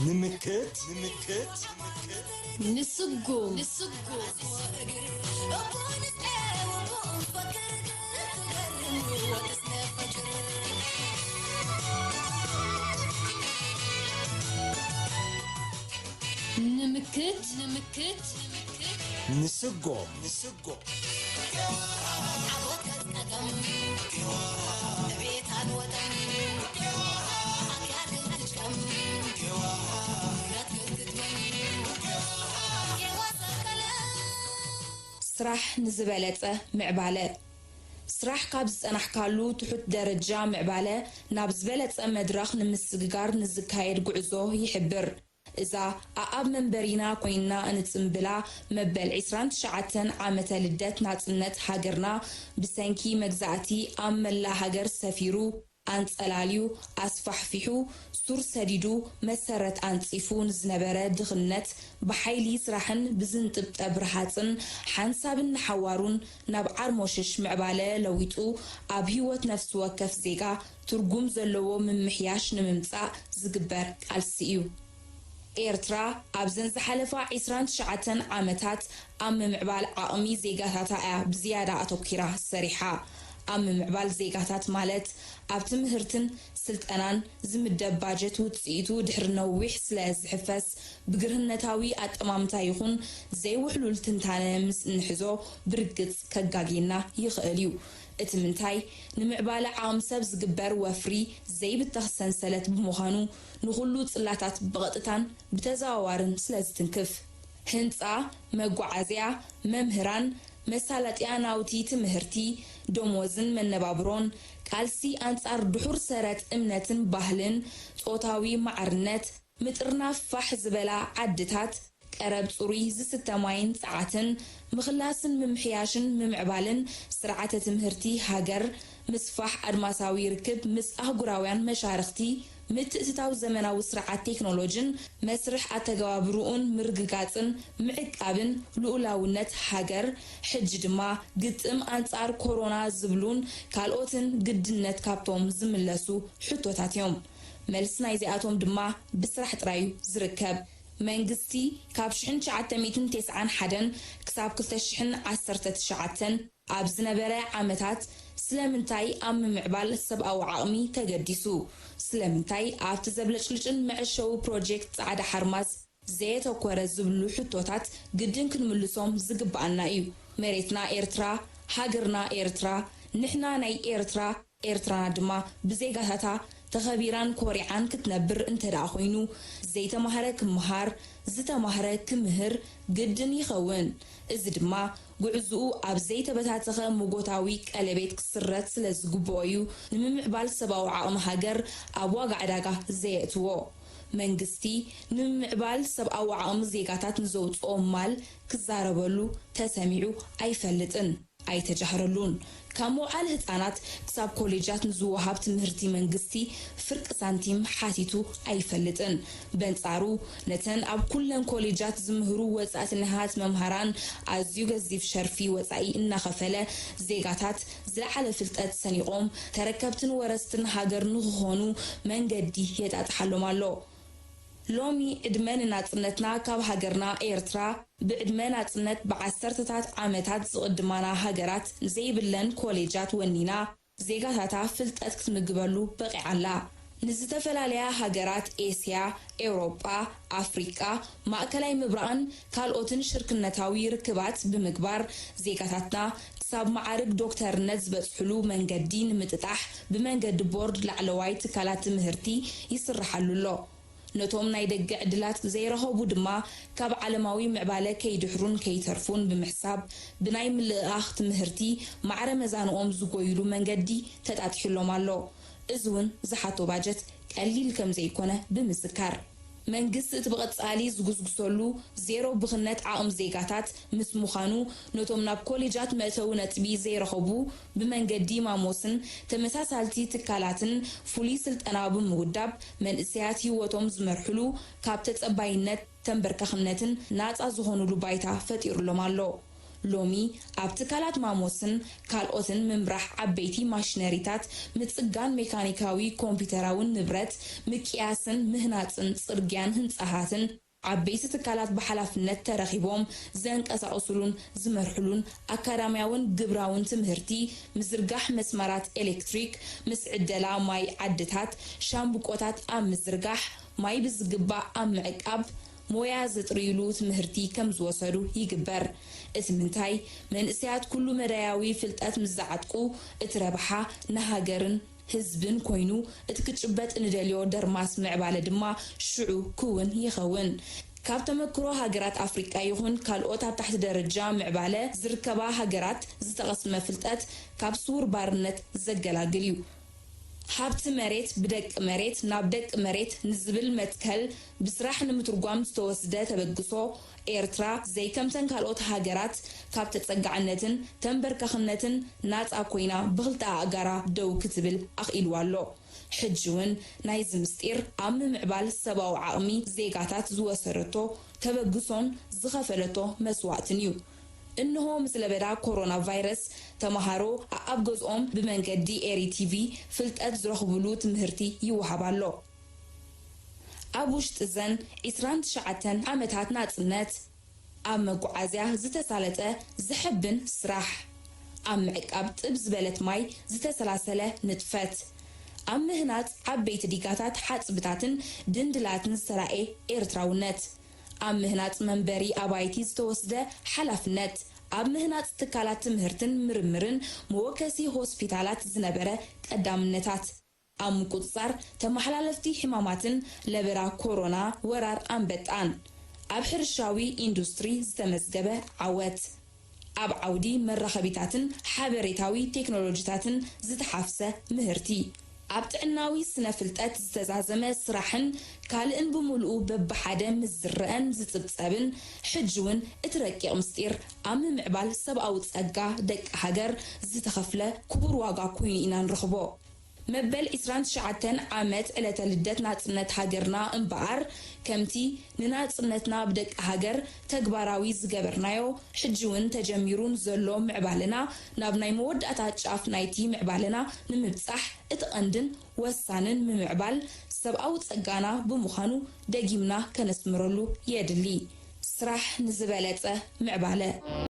ንምክት ንምክት ንስጉ ንስጉ ንምክት ንምክት ንስጎም ንስጎም ስራሕ ንዝበለጸ ምዕባለ። ስራሕ ካብ ዝጸናሕካሉ ትሑት ደረጃ ምዕባለ ናብ ዝበለጸ መድረኽ ንምስግጋር ንዝካየድ ጉዕዞ ይሕብር። እዛ ኣኣብ መንበሪና ኮይንና እንጽንብላ መበል ዕስራን ትሽዓተን ዓመተ ልደት ናጽነት ሃገርና ብሰንኪ መግዛእቲ ኣብ መላእ ሃገር ሰፊሩ ኣንጸላልዩ ኣስፋሕፊሑ ሱር ሰዲዱ መሰረት ኣንጺፉ ንዝነበረ ድኽነት ብሓይሊ ስራሕን ብዝንጥብጠብ ረሃጽን ሓንሳብን ንሓዋሩን ናብ ዓርሞሽሽ ምዕባለ ለዊጡ ኣብ ህይወት ነፍሲ ወከፍ ዜጋ ትርጉም ዘለዎ ምምሕያሽ ንምምጻእ ዝግበር ቃልሲ እዩ። ኤርትራ ኣብዘን ዝሓለፋ ዕስራን ትሽዓተን ዓመታት ኣብ ምምዕባል ዓቕሚ ዜጋታታ እያ ብዝያዳ ኣተኲራ ሰሪሓ። ኣብ ምምዕባል ዜጋታት ማለት ኣብ ትምህርትን ስልጠናን ዝምደብ ባጀት ውጽኢቱ ድሕሪ ነዊሕ ስለ ዝሕፈስ ብግርህነታዊ ኣጠማምታ ይኹን ዘይውሕሉል ትንታነ ምስ እንሕዞ ብርግጽ ከጋግየና ይኽእል እዩ። እቲ ምንታይ ንምዕባለ ዓቕሚ ሰብ ዝግበር ወፍሪ ዘይብተኽ ሰንሰለት ብምዃኑ ንኹሉ ጽላታት ብቐጥታን ብተዘዋዋርን ስለ ዝትንክፍ። ህንጻ፣ መጓዓዝያ፣ መምህራን፣ መሳለጥያ ናውቲ ትምህርቲ፣ ደሞዝን መነባብሮን፣ ቃልሲ ኣንጻር ድሑር ሰረት እምነትን ባህልን፣ ጾታዊ ማዕርነት፣ ምጥርናፍ ፋሕ ዝበላ ዓድታት፣ ቀረብ ጽሩይ ዝስተ ማይን ጸዓትን፣ ምኽላስን ምምሕያሽን ምምዕባልን ስርዓተ ትምህርቲ ሃገር፣ ምስፋሕ ኣድማሳዊ ርክብ ምስ ኣህጉራውያን መሻርኽቲ፣ ምትእትታው ዘመናዊ ስርዓት ቴክኖሎጅን መስርሕ ኣተገባብርኡን ምርግጋጽን ምዕቃብን ልኡላውነት ሃገር፣ ሕጂ ድማ ግጥም ኣንጻር ኮሮና ዝብሉን ካልኦትን ግድነት ካብቶም ዝምለሱ ሕቶታት እዮም። መልሲ ናይዚኣቶም ድማ ብስራሕ ጥራይ እዩ ዝርከብ። መንግስቲ ካብ ሽሕን ትሽዓተ ሚእትን ተስዓን ሓደን ክሳብ ክልተ ሽሕን ዓሰርተ ትሽዓተን ኣብ ዝነበረ ዓመታት ስለምንታይ ኣብ ምምዕባል ሰብኣዊ ዓቕሚ ተገዲሱ? ስለምንታይ ኣብቲ ዘብለጭልጭን መዐሸዊ ፕሮጀክት ጻዕዳ ሓርማዝ ዘየተኮረ ዝብሉ ሕቶታት ግድን ክንምልሶም ዝግብኣና እዩ። መሬትና ኤርትራ፣ ሃገርና ኤርትራ፣ ንሕና ናይ ኤርትራ፣ ኤርትራና ድማ ብዜጋታታ ተኸቢራን ኮሪዓን ክትነብር እንተ ደኣ ኮይኑ፣ ዘይተማህረ ክምሃር፣ ዝተማህረ ክምህር ግድን ይኸውን። እዚ ድማ ጉዕዝኡ ኣብ ዘይተበታተኸ ምጎታዊ ቀለቤት ክስረት ስለ ዝግብኦ እዩ ንምምዕባል ሰብኣዊ ዓቕሚ ሃገር ኣብ ዋጋ ዕዳጋ ዘየእትዎ። መንግስቲ ንምምዕባል ሰብኣዊ ዓቕሚ ዜጋታት ንዘውጽኦ ማል ክዛረበሉ ተሰሚዑ ኣይፈልጥን። ኣይተጃህረሉን። ካብ መውዓሊ ህጻናት ክሳብ ኮሌጃት ንዝወሃብ ትምህርቲ መንግስቲ ፍርቂ ሳንቲም ሓቲቱ ኣይፈልጥን። በንጻሩ ነተን ኣብ ኩለን ኮሌጃት ዝምህሩ ወጻእቲ ነሃት መምሃራን ኣዝዩ ገዚፍ ሸርፊ ወጻኢ እናኸፈለ ዜጋታት ዝለዓለ ፍልጠት ሰኒቖም ተረከብትን ወረስትን ሃገር ንኽኾኑ መንገዲ የጣጥሓሎም ኣሎ። ሎሚ ዕድመ ንናጽነትና ካብ ሃገርና ኤርትራ ብዕድመ ናጽነት ብዓሰርተታት ዓመታት ዝቕድማና ሃገራት ዘይብለን ኮሌጃት ወኒና ዜጋታታ ፍልጠት ክትምግበሉ በቒዓ ኣላ። ንዝተፈላለያ ሃገራት ኤስያ፣ ኤውሮጳ፣ ኣፍሪቃ፣ ማእከላይ ምብራቕን ካልኦትን ሽርክነታዊ ርክባት ብምግባር ዜጋታትና ክሳብ መዓርግ ዶክተርነት ዝበጽሕሉ መንገዲ ንምጥጣሕ ብመንገዲ ቦርድ ላዕለዋይ ትካላት ትምህርቲ ይስርሓሉ ኣሎ። ነቶም ናይ ደገ ዕድላት ዘይረኸቡ ድማ ካብ ዓለማዊ ምዕባለ ከይድሕሩን ከይተርፉን ብምሕሳብ ብናይ ምልእኣኽ ትምህርቲ ማዕረ መዛንኦም ዝጎይሉ መንገዲ ተጣጢሑሎም ኣሎ። እዚ እውን ዝሓቶ ባጀት ቀሊል ከም ዘይኮነ ብምዝካር መንግስቲ እቲ ብቐጻሊ ዝጉስጉሰሉ ዜሮ ብኽነት ዓቕሚ ዜጋታት ምስ ምዃኑ ነቶም ናብ ኮሌጃት መእተዊ ነጥቢ ዘይረኸቡ ብመንገዲ ማሞስን ተመሳሳልቲ ትካላትን ፍሉይ ስልጠና ብምውዳብ መንእሰያት ህይወቶም ዝመርሕሉ ካብ ተጸባይነት ተንበርካኽነትን ናጻ ዝኾኑሉ ባይታ ፈጢሩሎም ኣሎ። ሎሚ ኣብ ትካላት ማሞስን ካልኦትን ምምራሕ ዓበይቲ ማሽነሪታት፣ ምጽጋን ሜካኒካዊ ኮምፒውተራውን ንብረት፣ ምቅያስን ምህናጽን ጽርግያን ህንጻታትን፣ ዓበይቲ ትካላት ብሓላፍነት ተረኺቦም ዘንቀሳቕሱሉን ዝመርሑሉን ኣካዳምያውን ግብራውን ትምህርቲ፣ ምዝርጋሕ መስመራት ኤሌክትሪክ፣ ምስ ዕደላ ማይ ዓድታት፣ ሻምብቆታት ኣብ ምዝርጋሕ፣ ማይ ብዝግባእ ኣብ ምዕቃብ፣ ሞያ ዘጥርዩሉ ትምህርቲ ከም ዝወሰዱ ይግበር። እቲ ምንታይ፣ መንእሰያት ኩሉ መዳያዊ ፍልጠት ምስ ዝዓጥቁ፣ እቲ ረብሓ ንሃገርን ህዝብን ኮይኑ፣ እቲ ክጭበጥ ንደልዮ ደርማስ ምዕባለ ድማ ሽዑ ክውን ይኸውን። ካብ ተመክሮ ሃገራት ኣፍሪቃ ይኹን ካልኦት ኣብ ታሕቲ ደረጃ ምዕባለ ዝርከባ ሃገራት ዝተቐስመ ፍልጠት ካብ ስውር ባርነት ዘገላግል እዩ። ሃብቲ መሬት ብደቂ መሬት ናብ ደቂ መሬት ንዝብል መትከል ብስራሕ ንምትርጓም ዝተወስደ ተበግሶ፣ ኤርትራ ዘይከምተን ካልኦት ሃገራት ካብ ተጸጋዕነትን ተንበርካኽነትን ናጻ ኮይና ብኽልተ ኣእጋራ ደው ክትብል ኣኽኢልዋ ኣሎ። ሕጂ እውን ናይዚ ምስጢር ኣብ ምምዕባል ሰብኣዊ ዓቕሚ ዜጋታት ዝወሰደቶ ተበግሶን ዝኸፈለቶ መስዋእትን እዩ። እንሆ ምስ ለበዳ ኮሮና ቫይረስ ተመሃሮ ኣኣብ ገዝኦም ብመንገዲ ኤሪ ቲቪ ፍልጠት ዝረኽብሉ ትምህርቲ ይወሃብ ኣሎ። ኣብ ውሽጢ ዘን ዒስራን ትሽዓተን ዓመታት ናጽነት፣ ኣብ መጓዓዝያ ዝተሳለጠ ዘሐብን ስራሕ፣ ኣብ ምዕቃብ ጥብ ዝበለት ማይ ዝተሰላሰለ ንጥፈት፣ ኣብ ምህናጽ ዓበይቲ ዲጋታት ሓጽብታትን ድንድላትን ዝተራእየ ኤርትራውነት፣ ኣብ ምህናጽ መንበሪ ኣባይቲ ዝተወስደ ሓላፍነት፣ ኣብ ምህናጽ ትካላት ትምህርትን ምርምርን መወከሲ ሆስፒታላት ዝነበረ ቀዳምነታት፣ ኣብ ምቁጽጻር ተመሓላለፍቲ ሕማማትን ለበዳ ኮሮና፣ ወራር ኣንበጣን፣ ኣብ ሕርሻዊ ኢንዱስትሪ ዝተመዝገበ ዓወት፣ ኣብ ዓውዲ መራኸቢታትን ሓበሬታዊ ቴክኖሎጂታትን ዝተሓፍሰ ምህርቲ፣ ኣብ ጥዕናዊ ስነ ፍልጠት ዝተዛዘመ ስራሕን ካልእን ብምሉኡ በብሓደ ምስ ዝረአን ዝጽብጸብን፣ ሕጂ እውን እቲ ረቂቕ ምስጢር ኣብ ምምዕባል ሰብኣዊ ጸጋ ደቂ ሃገር ዝተኸፍለ ክቡር ዋጋ ኮይኑ ኢና ንረኽቦ። መበል ዒስራን ትሽዓተን ዓመት ዕለተ ልደት ናጽነት ሃገርና እምበኣር፣ ከምቲ ንናጽነትና ብደቂ ሃገር ተግባራዊ ዝገበርናዮ፣ ሕጂ እውን ተጀሚሩን ዘሎ ምዕባለና ናብ ናይ መወዳእታ ጫፍ ናይቲ ምዕባለና ንምብጻሕ እቲ ቀንድን ወሳንን ምምዕባል ሰብኣዊ ጸጋና ብምዃኑ ደጊምና ከነስምረሉ የድሊ። ስራሕ ንዝበለጸ ምዕባለ።